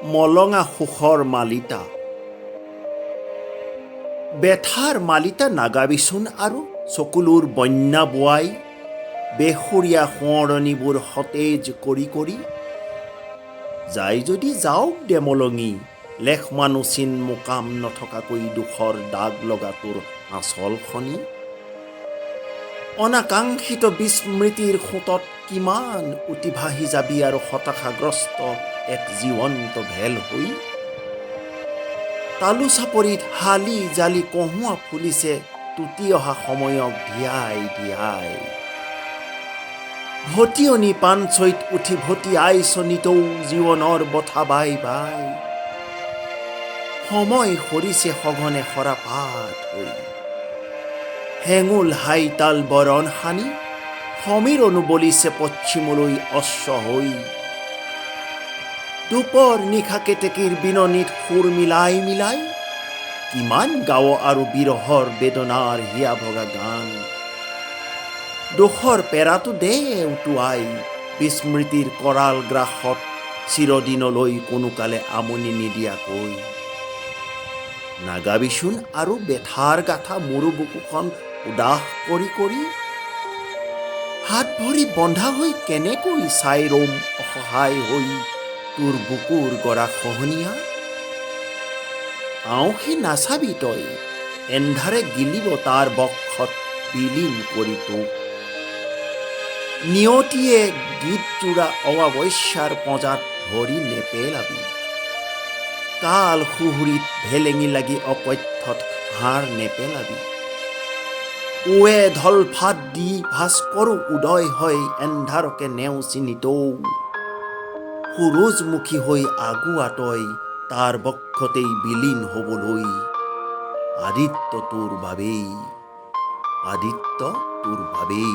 মলঙা সুখৰ মালিতা, বেথাৰ মালিতা নাগাবিচোন আৰু চকুলোৰ বন্যা বোৱাই, বেসুৰীয়া সোঁৱৰণিবোৰ সতেজ কৰি কৰি। যায় যদি যাওক দে মলঙি, লেখমানো চিন মোকাম নথকাকৈ দুখৰ দাগ লগা তোৰ আঁচলখনি। অনাকাংক্ষিত বিস্মৃতিৰ সোঁতত কিমান উটি ভাহি যাবি আৰু হতাশাগ্ৰস্ত এক জীৱন্ত ভেল হৈ? তালু চাপৰিত হালি জালি কহুঁৱা ফুলিছে টুটি অহা সময়ক ধিয়াই ধিয়াই। ভটিয়নি পানচৈত উঠি ভটিয়াইছ নিতৌ জীৱনৰ বঠা বাই বাই। সময় সৰিছে সঘনে সৰাপাত হৈ, হেঙুল হাইতাল বৰণ সানি সমীৰণো বলিছে পশ্চিমলৈ অশ্ব হৈ। দুপৰ নিশা কেতেকীৰ বিননিত সুৰ মিলাই মিলাই কিমান গাৱ আৰু বিৰহৰ বেদনাৰ হিয়া ভগা গান? দুখৰ পেৰাটো দে উটুৱাই, বিস্মৃতিৰ কৰাল গ্ৰাসত চিৰদিনলৈ কোনোকালে আমনি নিদিয়াকৈ। নাগাবিচোন আৰু বেথাৰ গাথা মোৰো বুকুখন উদাস কৰি কৰি। হাত ভৰি বন্ধা হৈ কেনেকৈ চাই ৰম অসহায় হৈ তোৰ বুকুৰ গৰা খহনীয়া? আঁউসী নাচাবি তই, এন্ধাৰে গিলিব তাৰ বক্ষত বিলীন কৰি তোক। নিয়তিয়ে গীত জোৰা অমাৱস্যাৰ পঁজাত ভৰি নেপেলাবি। কাল সুহুৰিত ভেলেঙি লাগি অকথ্যত হাড় নেপেলাবি। উৱে ধলফাট দি ভাস্কৰো উদয় হয় এন্ধাৰকে নেওচি নিতৌ। সূৰুজমুখী হৈ আগুৱা তই তাৰ বক্ষতেই বিলীন হবলৈ। আদিত্য তোৰ বাবেই, আদিত্য তোৰ বাবেই।